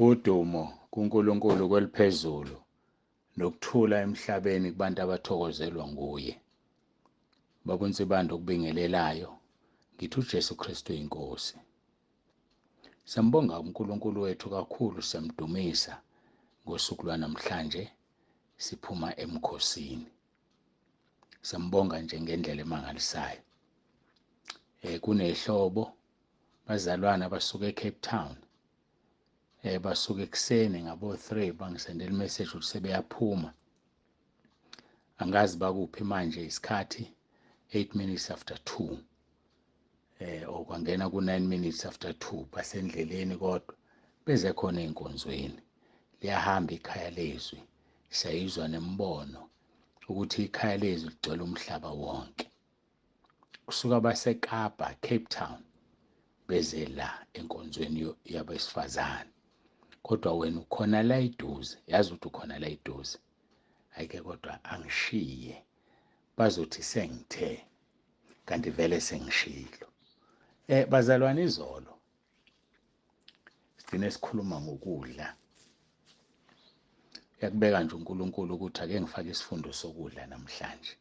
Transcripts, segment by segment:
Udumo kuNkulunkulu kweliphezulu nokuthula emhlabeni kubantu abathokozelwa nguye. Baba uNsibande okubingelelayo, ngithi uJesu Kristu inkosi. Siyambonga uNkulunkulu wethu kakhulu, siyamdumisa ngosuku lwanamhlanje siphuma emkhosini. Siyambonga nje ngendlela emangalisayo. Kunehlobo bazalwane abasuka eCape Town, basuka ekuseni ngabo 3 bangisendela message ukuthi sebeyaphuma. Angazi bakuphi manje, isikhathi 8 minutes after 2, okwangena ku 9 minutes after 2, basendleleni kodwa beze khona enkonzweni. Liyahamba ikhaya lezwi, siyayizwa nembono ukuthi ikhaya lezwi ligcwele umhlaba wonke. Kusuka baseKapa, Cape Town, beze la enkonzweni yabesifazane. Kodwa wena ukhona la eduze, yazi ukuthi ukhona la eduze. Ayike kodwa angishiye, bazothi sengithe, kanti vele sengishilo. Bazalwane, izolo sigcine sikhuluma ngokudla. Uyakubeka nje uNkulunkulu ukuthi ake ngifake isifundo sokudla namhlanje.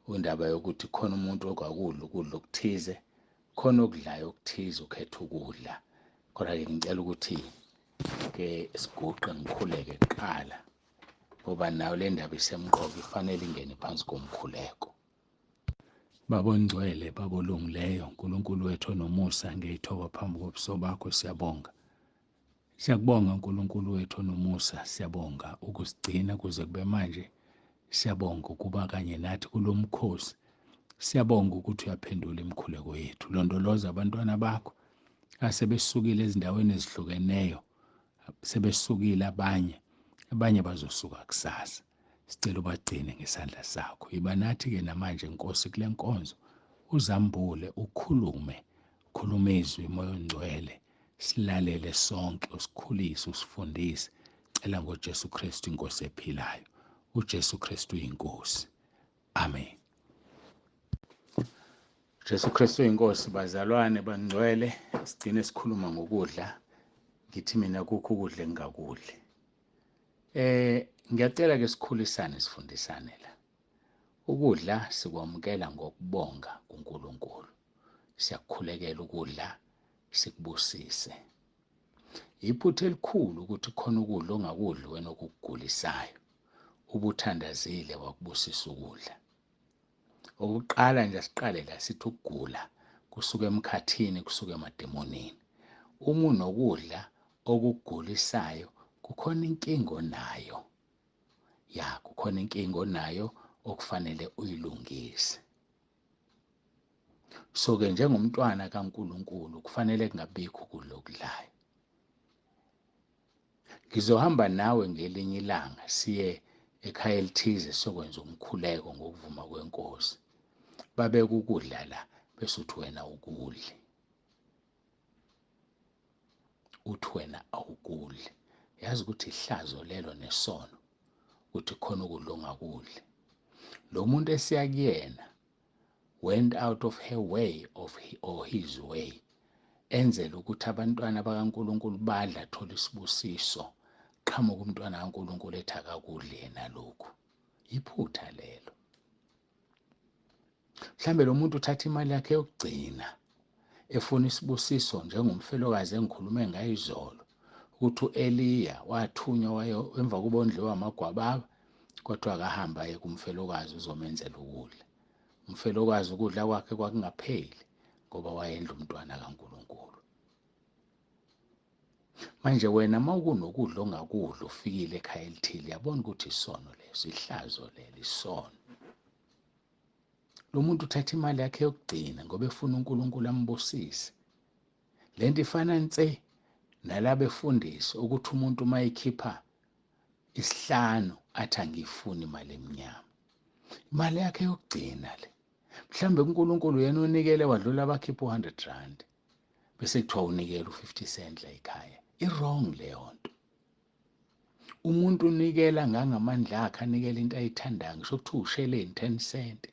Indaba yokuthi khona umuntu okakudla ukudla okuthize, khona okudlayo okuthize, ukhetha ukudla. Kodwa-ke ngicela ukuthi ke siguqe ngikhuleke kuqala, ngoba nayo le ndaba isemqoka, ifanele ingene phansi komkhuleko. Baba ongcwele, Baba olungileyo, uNkulunkulu wethu onomusa, ngiyayithoba phambi kobuso bakho, siyabonga. Siyakubonga uNkulunkulu wethu onomusa, siyabonga ukusigcina kuze kube manje. Siyabonga ukuba kanye nathi kulomkhosi. Siyabonga ukuthi uyaphendula imikhuleko yethu. Londoloza abantwana bakho asebesukile ezindaweni ezihlukeneyo, sebesukile abanye, abanye bazosuka kusasa. Sicela ubagcine ngesandla sakho. Yiba nathi-ke namanje Nkosi kule nkonzo, uzambule, ukhulume, khuluma izwi Moya oNgcwele, silalele sonke, usikhulise, usifundise. Cela ngoJesu Kristu inkosi ephilayo. UJesu Kristu uyinkosi. Amen. Jesu Kristu uyinkosi. Bazalwane bangcwele, sigcine sikhuluma ngokudla. Ngithi mina kukho ukudla engingakudli. Ngiyacela ke sikhulisane, sifundisane la. Ukudla sikwamukela ngokubonga kuNkulunkulu. Siyakukhulekela ukudla, sikubusise. Iphutha elikhulu ukuthi khona ukudla ongakudli wena okukugulisayo. Ubuthandazile wakubusisa ukudla. Okuqala nje asiqale la sithi ukugula kusuka emkhathini, kusuka emademonini. Uma unokudla okukugulisayo kukhona inkinga onayo. Ya, kukhona inkinga onayo okufanele uyilungise. So ke njengomntwana kaNkulunkulu kufanele kungabikho ukudla okudlayo. Ngizohamba nawe ngelinye ilanga siye ekhaya elithize siyokwenza umkhuleko ngokuvuma kwenkosi. Babeka ukudla la bese uthi wena ukudle. Uthi wena awukudli. Yazi ukuthi ihlazo lelo nesono ukuthi khona ukudla ongakudli. Lo muntu esiya kuyena went out of her way of or his way enzela ukuthi abantwana bakaNkulunkulu badla thola isibusiso. Qhamuka umntwana kaNkulunkulu ethi akakudli yena lokhu. Iphutha lelo. Mhlambe lo muntu uthatha imali yakhe yokugcina efuna isibusiso, njengomfelokazi engikhulume ngayo izolo, ukuthi uEliya wathunywa wayo emva kuba ondliwa amagwababa, kodwa akahamba aye kumfelokazi uzomenzela ukudla. Umfelokazi ukudla kwakhe kwakungapheli ngoba wayendla umntwana kaNkulunkulu. Manje wena uma kunokudla ongakudla ufikile ekhaya elithile, yabona ukuthi isono leso, ihlazo lelo, isono. Lo muntu uthatha imali yakhe yokugcina ngoba efuna uNkulunkulu ambusise. Lento ifana nse nalabefundisi ukuthi umuntu uma ekhipha isihlanu athi angiyifuni imali emnyama. Imali yakhe yokugcina le. Mhlambe uNkulunkulu yena unikele wadlula abakhipha u100 rand. Bese kuthiwa unikele u50 cent la ekhaya. I-wrong leyo nto. Umuntu unikela ngangamandla akhe, anikele into ayithandayo, ngisho kuthiwa usheleni 10 cent.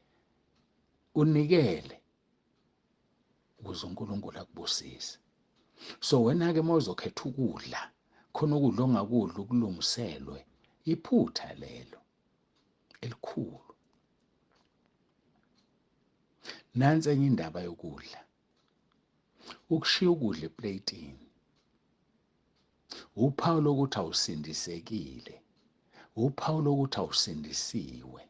Unikele ukuze uNkulunkulu akubusise. So wena ke mawuzokhetha ukudla Khona ukudla ongakudla ukulungiselwe. Iphutha lelo elikhulu. Nansi enye indaba yokudla. Ukushiya ukudla epleyitini uphawu lokuthi awusindisekile, uphawu lokuthi awusindisiwe.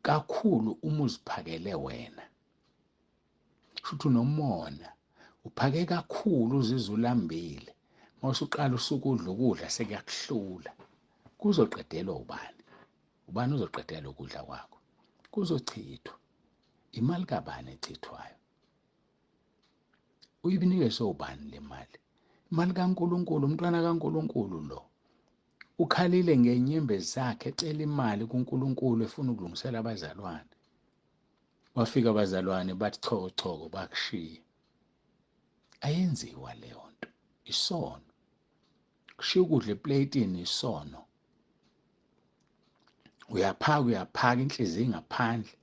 Kakhulu uma uziphakele wena, shuthi unomona, uphake kakhulu uzizwa ulambile, mawusuqala usukudla ukudla sekuyakuhlula. Kuzoqedelwa ubani? Ubani uzoqedela ukudla kwakho? Kuzochithwa. Imali kabani echithwayo? Uyinikeze ubani le mali? Imali kaNkulunkulu, umntwana kaNkulunkulu lo. Ukhalile ngenyembezi zakhe ecela imali kuNkulunkulu efuna ukulungisela abazalwane. Wafika abazalwane bathi choko choko bakushiya. Ayenziwa leyo nto, isono. Kushiya ukudla epleyitini isono. Uyaphaka uyaphaka inhliziyo ingaphandle,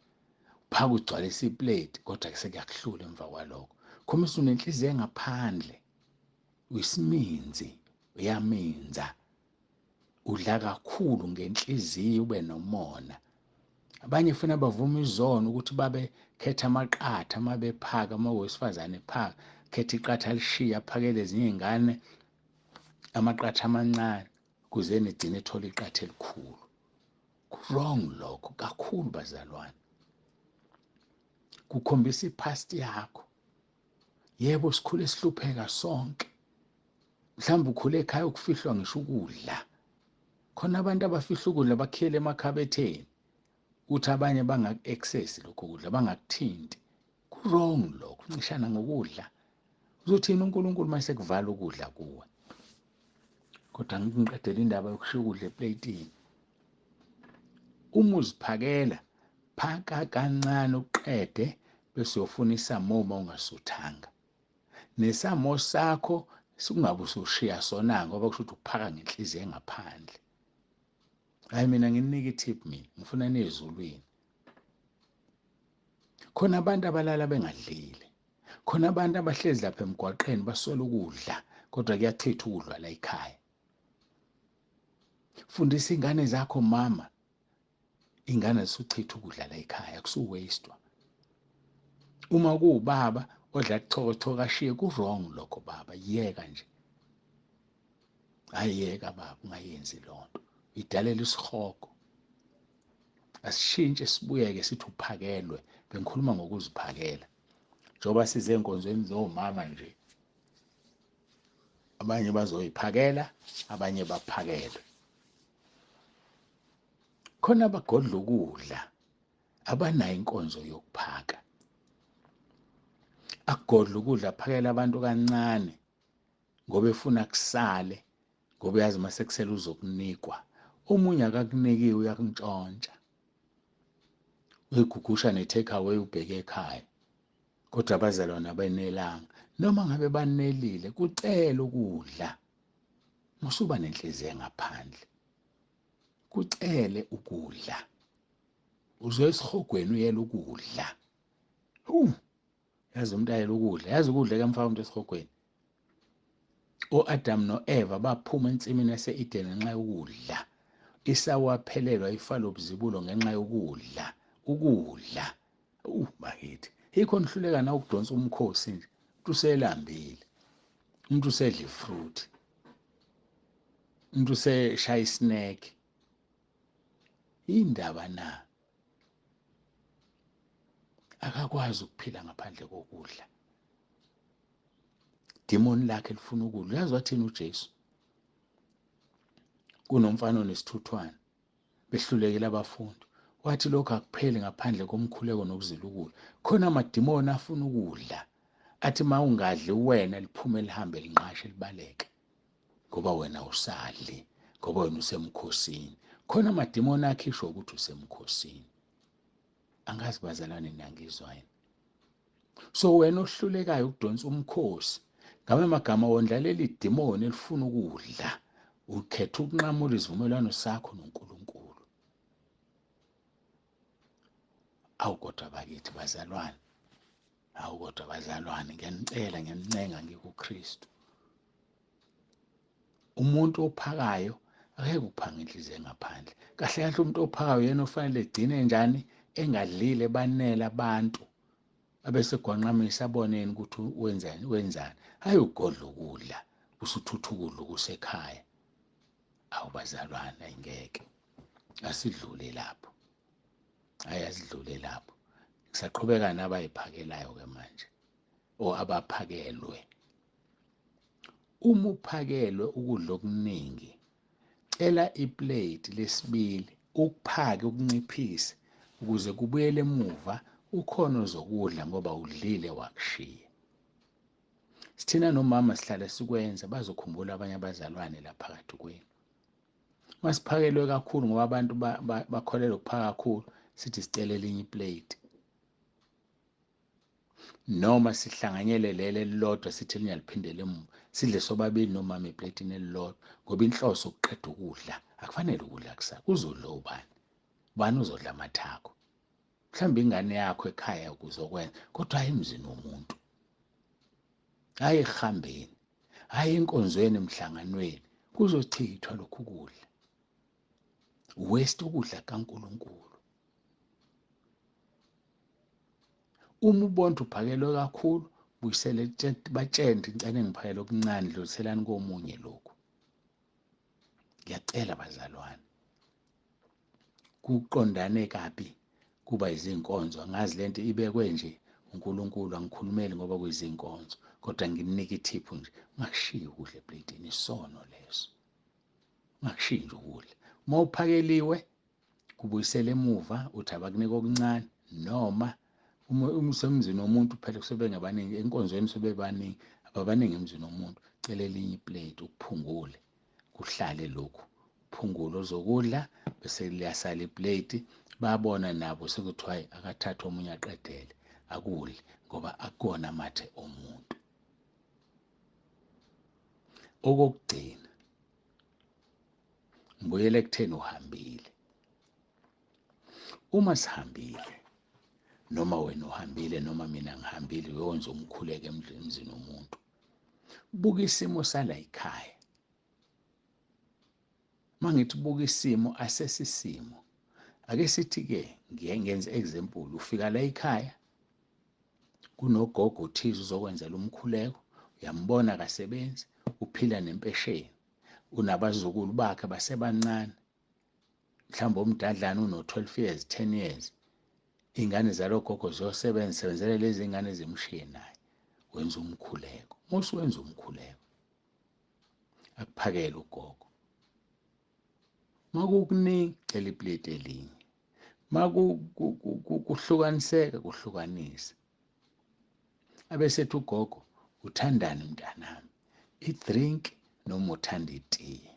uphaka ugcwalisa iplate kodwa sekuyakuhlula emva kwalokho. Khombisa unenhliziyo engaphandle, uyisiminzi, uyaminza, udla kakhulu ngenhliziyo ube nomona. Abanye funa bavume izono ukuthi babe khetha amaqatha uma bephaka, uma wesifazane ephaka khetha iqatha alishiye aphakele ezinye iy'ngane amaqatha amancane kuze nigcine ethola iqatha elikhulu. Wrong lokho kakhulu bazalwane, kukhombisa ipast yakho. Yebo, sikhule sihlupheka sonke, mhlawumbe ukhule ekhaya ukufihlwa ngisho ukudla. Khona abantu abafihla ukudla bakhiyele emakhabetheni ukuthi abanye bangaku-access lokho kudla, bangakuthinti. Ku-wrong lokho, uncishana ngokudla. Uzothini uNkulunkulu uma sekuvala ukudla kuwe? Kodwa ngiqedele indaba yokushiya ukudla epleyitini. Uma uziphakela, phaka kancane uqede bese uyofuna isamo uma ungasuthanga. Nesamo sakho sikungabe usushiya sona ngoba kusho ukuthi uphaka ngenhliziyo engaphandle. Hayi, mina nginika i-tip, mina ngifuna niyezulwini. Khona abantu abalala bengadlile, khona abantu abahlezi lapha emgwaqeni baswela ukudla, kodwa kuyachitha ukudla la ekhaya. Fundisa ingane zakho mama, ingane zisuchitha ukudla la ekhaya, kusuwastwa. Uma kuwubaba odla kuchokochoko ashiye, ku-wrong lokho baba, yeka nje. Hayi yeka baba, ungayenzi lonto, idalela isihogo. Asishintshe sibuyeke sithi uphakelwe. Bengikhuluma ngokuziphakela njengoba size enkonzweni zomama nje, abanye bazoyiphakela, abanye baphakelwe. Khona abagodla ukudla abanayo inkonzo yokuphaka, akugodla ukudla aphakela abantu kancane ngoba efuna kusale, ngoba uyazi uma sekusele uzokunikwa. Omunye akakunikiwe uyakuntshontsha, uyigugusha ne-take away ubheke ekhaya. Kodwa abazalwane abenelanga, noma ngabe banelile, kucela ukudla. Musuba nenhliziyo engaphandle, kucele ukudla. Uzoya esihogweni uyela ukudla. Yazi umuntu ayela ukudla, yazi ukudla kuyamfaka umuntu esihogweni. O-Adam no-Eva baphuma ensimini yase-Eden ngenxa yokudla. Isawu waphelelwa ifa lobuzibulo ngenxa yokudla. Ukudla. Bakithi. Yikho nihluleka na ukudonsa umkhosi nje. Umuntu uselambile. Umuntu usedla ifruit. Umuntu useshaya isnack. Indaba na? Akakwazi ukuphila ngaphandle kokudla. Demon lakhe lifuna ukudla. Uyazi wathini uJesu? Kunomfana onesithuthwane, behlulekile abafundi. Wathi lokho akupheli ngaphandle komkhuleko nokuzila ukudla. Khona amadimoni afuna ukudla. Athi ma ungadli wena liphume lihambe linqashe libaleke. Ngoba wena usadli, ngoba wena usemkhosini. Khona amadimoni akhishwa ukuthi usemkhosini. Angazi bazalwane niyangizwa yini? So wena ohlulekayo ukudonsa umkhosi, ngabe amagama wondlalela idimoni elifuna ukudla, ukhetha ukunqamula isivumelwano sakho noNkulunkulu. Awu kodwa bakithi bazalwane, Hawu kodwa bazalwane, ngiyanicela, ngiyanincenga ngikuKristu. Umuntu ophakayo akeke ukuphanga inhliziyo engaphandle. Kahle kahle umuntu ophakayo yena ofanele egcine njani engadlile banele abantu abesegwanqamisa aboneni ukuthi wenzani wenzani. Hayi ugodla ukudla usuthutha ukudla okusekhaya. Awu bazalwane, ayingeke asidlule lapho, hayi asidlule lapho. Ngisaqhubeka nabayiphakelayo ke manje, o abaphakelwe. Uma uphakelwe ukudla okuningi, cela iplate lesibili ukuphake ukunciphise ukuze kubuyele emuva ukhona ozokudla ngoba udlile wakushiya. Sithina nomama sihlale sikwenza, bazokhumbula abanye abazalwane la phakathi kwenu. Masiphakelwe kakhulu ngoba abantu bakholelwa ukuphaka kakhulu, sithi sicela elinye iplate. Noma sihlanganyele leli elilodwa sithi elinye aliphindele emuva, sidle sobabili nomama eplatini elilodwa, ngoba inhloso ukuqeda ukudla. Akufanele ukudla kusasa, kuzodla ubani? Ubani uzodla amathako? Mhlawumbe ingane yakho ekhaya kuzokwenza, kodwa hayi emzini womuntu, hayi ekuhambeni, hayi enkonzweni, emhlanganweni, kuzochithwa lokhu kudla. Waste ukudla kaNkulunkulu. Uma ubona uphakelwe kakhulu, buyisele, batshele ngicela ngiphakele okuncane, dluliselani komunye lokhu. Ngiyacela bazalwane, kuqondane kabi kuba izinkonzo. Angazi lento ibekwe nje uNkulunkulu, angikhulumeli ngoba kuyizinkonzo, kodwa nginika ithiphu nje, ungakushiyi ukudla eplatini, isono leso. Ungakushiyi nje ukudla. Uma uphakeliwe kubuyisele emuva, uthi abakunika okuncane, noma uma usemzini womuntu phela kusuke bengabaningi, enkonzweni sebebaningi, ababaningi emzini womuntu, cela elinye iplate ukuphungule, kuhlale lokhu, uphungule ozokudla bese liyasala iplate. Babona nabo sekuthiwa hayi akathathe omunye aqedele akudle, ngoba akukona amathe omuntu. Okokugcina, ngibuyele ekutheni uhambile. Uma sihambile, noma wena uhambile, noma mina ngihambile, uyonza umkhuleko emzini womuntu, buka isimo sala ekhaya. Mangithi buka isimo, asesisimo. Ake sithi ke ngiye ngenze example, ufika la ekhaya kunogogo othize uzokwenzela umkhuleko, uyambona akasebenzi, uphila nempesheni, unabazukulu bakhe basebancane, mhlawumbe omdadlana uno-12 years, 10 years. Iy'ngane zalogogo ziyosebenza, sebenzela lezi ngane ezimshiye naye. Wenza umkhuleko. Uma usuwenza umkhuleko, akuphakele ugogo. Makukuningi, cela iplate elinye. Makuhlukaniseka, kuhlukanise. Abesethi ugogo, uthandani mntanami? I-drink noma uthanda itiye?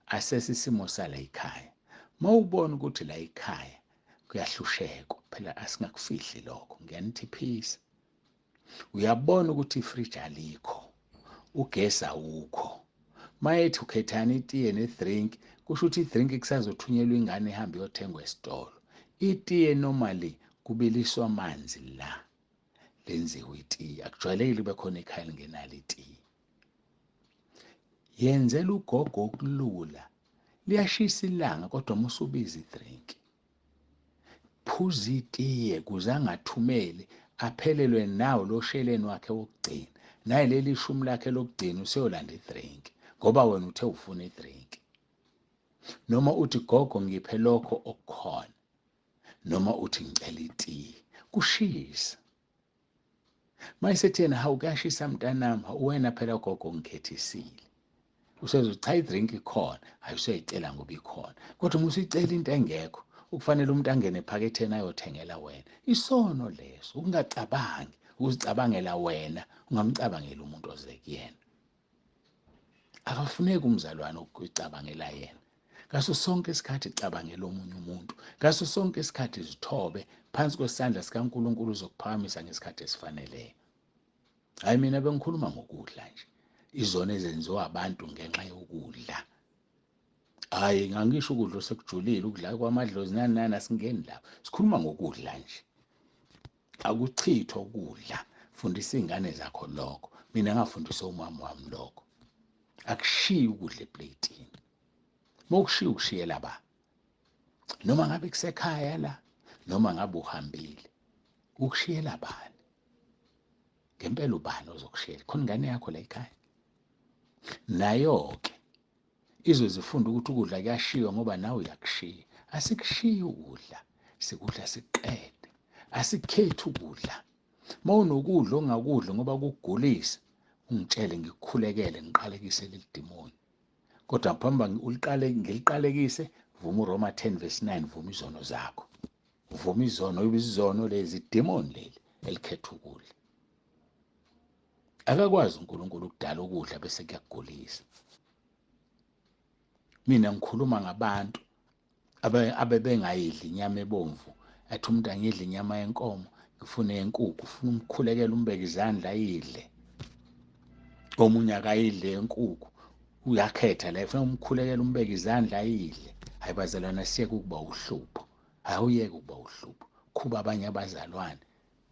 Asese isimo sala ekhaya. Mawubona ukuthi la ekhaya kuyahlushekwa, phela asingakufihli lokho, ngiyanithiphisa. Uyabona ukuthi ifriji alikho, ugesi awukho. Mayethi ukhethani itiye ne-drink, kusho ukuthi i-drink kusazothunyelwa ingane ihambe iyothengwa esitolo. Itiye normally kubiliswa amanzi la, lenziwe itiye. Akujwayelekile kube khona ikhaya elingenalo itiye. Yenzela ugogo okulula. Liyashisa ilanga kodwa uma usubiza i-drink, phuza itiye kuze angathumeli, aphelelwe nawo lo sheleni wakhe wokugcina. Naye leli shumi lakhe lokugcina useyolanda i-drink ngoba wena uthe ufuna i-drink. Noma uthi gogo ngiphe lokho okukhona, noma uthi ngicela itiye. Kushisa. Mayesethi yena hawu kuyashisa mntanami, wena phela gogo ongikhethisile. Usezothi cha i-drink ikhona, hayi usuyayicela ngoba ikhona. Kodwa uma usuyicela into engekho, ukufanele umuntu angene ephaketheni ayothengela wena. Isono leso, ukungacabangi, ukuzicabangela wena, ungamcabangeli umuntu oze kuyena. Akafuneki umzalwane ukucabangela yena. Ngaso sonke isikhathi cabangela omunye umuntu. Ngaso sonke isikhathi zithobe phansi kwesandla sikaNkulunkulu uzokuphakamisa ngesikhathi esifaneleyo. Hayi mina bengikhuluma ngokudla nje. Izono ezenziwa abantu ngenxa yokudla. Hayi ngangisho ukudla osekujulile, ukudla kwamadlozi nani nani, asingeni lapho. Sikhuluma ngokudla nje. Akuchithwa ukudla. Fundisa iy'ngane zakho lokho. Mina ngafundisa umama wami lokho. Akushiyi ukudla epletini. Uma ukushiya ukushiyela ba? Noma ngabe kusekhaya la, noma ngabe uhambile. Ukushiyela bani? Ngempela ubani ozokushiyela? Khona ingane yakho la ekhaya. Nayo-ke izozifunda ukuthi ukudla kuyashiywa ngoba nawe uyakushiya. Asikushiyi ukudla, sikudla siqede. Asikhethi ukudla. Uma unokudla ongakudli ngoba kukugulisa, ungitshele ngikukhulekele ngiqalekise leli dimoni. Kodwa ngaphambi uliqale ngiliqalekise, vuma uRoma 10 verse 9, vuma izono zakho. Vuma izono, izono lezi demoni leli elikhetha ukudla. Akakwazi uNkulunkulu ukudala ukudla bese kuyakugulisa. Mina ngikhuluma ngabantu abebengayidli inyama ebomvu, athi umuntu angidli inyama yenkomo, ngifune yenkukhu, ufuna umkhulekele umbeke izandla ayidle. Omunye akayidle yenkukhu, uyakhetha la, ufuna umkhulekele umbeke izandla ayidle. Hayi bazalwane, asiyeke ukuba uhlupho. Awuyeke ukuba uhlupho. Khuba abanye abazalwane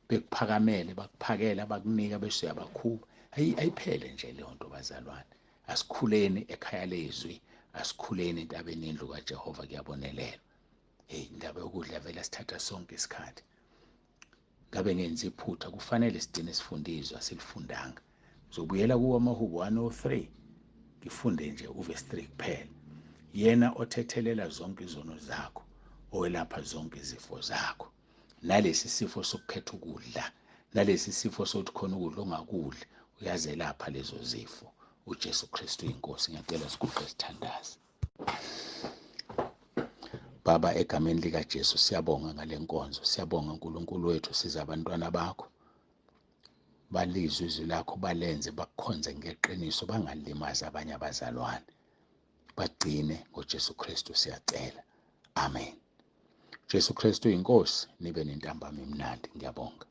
bekuphakamele, bakuphakela, bakunika bese uyabakhuba. Ayiphele nje leyo nto bazalwane. Asikhuleni ekhaya lezwi, asikhuleni entabeni yendlu kaJehova, kuyabonelelwa. Hey, indaba yokudla vele sithatha sonke isikhathi. Ngabe ngenza iphutha, kufanele sigcine sifunde izwi, asilifundanga. Ngizobuyela kuwo amaHubo 103 ngifunde nje uvesi 3 kuphela. Yena othethelela zonke izono zakho, owelapha zonke izifo zakho. Nalesi sifo sokukhetha ukudla, nalesi sifo sokuthi khona ukudla ongakudli, uyazelapha lezo zifo. uJesu Kristu inkosi. Ngiyacela siguqe sithandaze. Baba, egameni likaJesu siyabonga ngale nkonzo. Siyabonga uNkulunkulu wethu, siza abantwana bakho balizwe izwi lakho, balenze, bakukhonze ngeqiniso, bangalimazi abanye abazalwane. Bagcine ngoJesu Kristu siyacela. Amen. Jesu Kristu inkosi, nibe nentambama emnandi. Ngiyabonga.